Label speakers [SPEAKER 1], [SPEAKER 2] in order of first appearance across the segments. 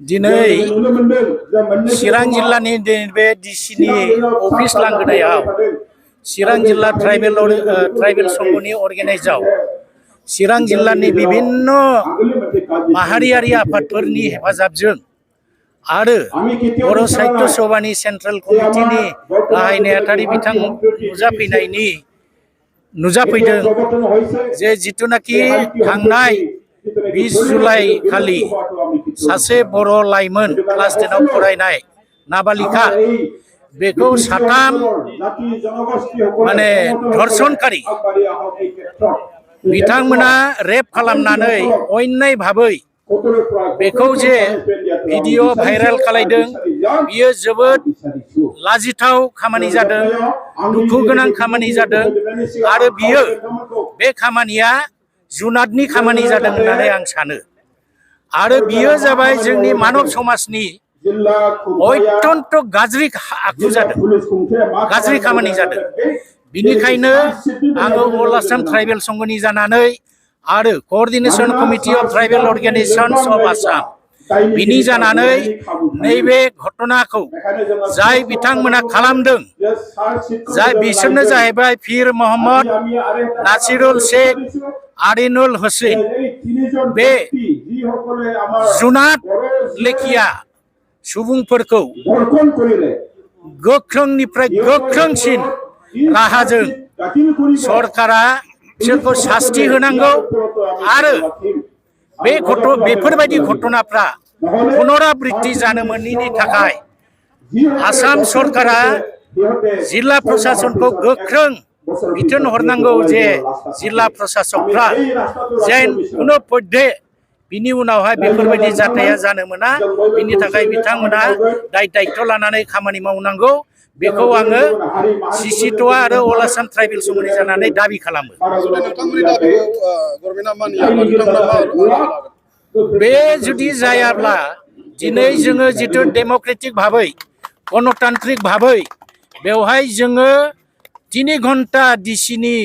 [SPEAKER 1] दिनै चिरां जिल्लानि बे डिसिनि अफिस लांगोनायाव चिरां जिल्ला ट्राइबेल संघनि अर्गेनाइजाव चिरां जिल्लानि विभिन्न माहारियारि आफादफोरनि हेफाजाबजों आरो बर' साहित्य सभानि सेन्ट्रेल कमिटिनि गाहाय नेहाथारि बिथां नुजाफैदों जे जिथुनाखि थांनाय 20 जुलाइ खालि सासे बर' लाइमोन क्लास 10 आव फरायनाय नाबालिका बेखौ साथाम माने धर्षणकारि बिथांमोना रेप खालामनानै अन्याय भाबै बेखौ जे भिडिअ भाइरेल खालायदों बियो जोबोद लाजिथाव खामानि जादों, दुखु गोनां खामानि जादों आरो बियो बे खामानिया जुनादनि खामानि जादों होननानै आं सानो। आरो बियो जाबाय जोंनि मानब समाजनि अत्यन्त गाज्रि आखु जादों, गाज्रि खामानि जादों। बिनिखायनो आङो अल आसाम ट्राइबेल संघनि जानानै आरो coordination committee of tribal organisations of Assam बिनि जानानै नैबे घटनाखौ जाय बिथांमोना खालामदों, जाय बिसोरनो जाहैबाय पीर मोहम्मद नासिरुल शेख आरिनुल हुसैन, बे जुनाद लेखिया सुबुंफोरखौ गोख्रोंनिफ्राय गोख्रोंसिन राहाजों सरकारा बिसोरखौ शास्ति होनांगौ आरो बेफोरबायदि घटनाफ्रा पुनरावृत्ति जानो मोनैनि थाखाय आसाम सरकारा जिल्ला प्रशासनखौ गोख्रों बिथोन हरनांगौ जे जिल्ला प्रशासकफ्रा जेन कुनु पद्धे बिनि उनावहाय बेफोरबायदि जाथाया जानो मोना, बिनि थाखाय बिथांमोना दायित्व लानानै खामानि मावनांगौ। बेखौ आङो सिसिट'आ आरो अल आसाम ट्राइबेल संघनि जानानै दाबि खालामो। बे जुदि जायाब्ला दिनै जोङो जिथु डेम'क्रेटिक भाबै गणतान्त्रिक भाबै बेवहाय जोङो 3 घन्टा डिसिनि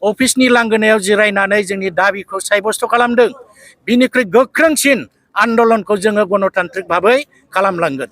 [SPEAKER 1] अफिसनि लांगोनायाव जिरायनानै जोंनि दाबिखौ साब्यस्त खालामदों। बिनिख्रुइ गोख्रोंसिन आन्दलनखौ जोङो गणतान्त्रिक भाबै खालामलांगोन।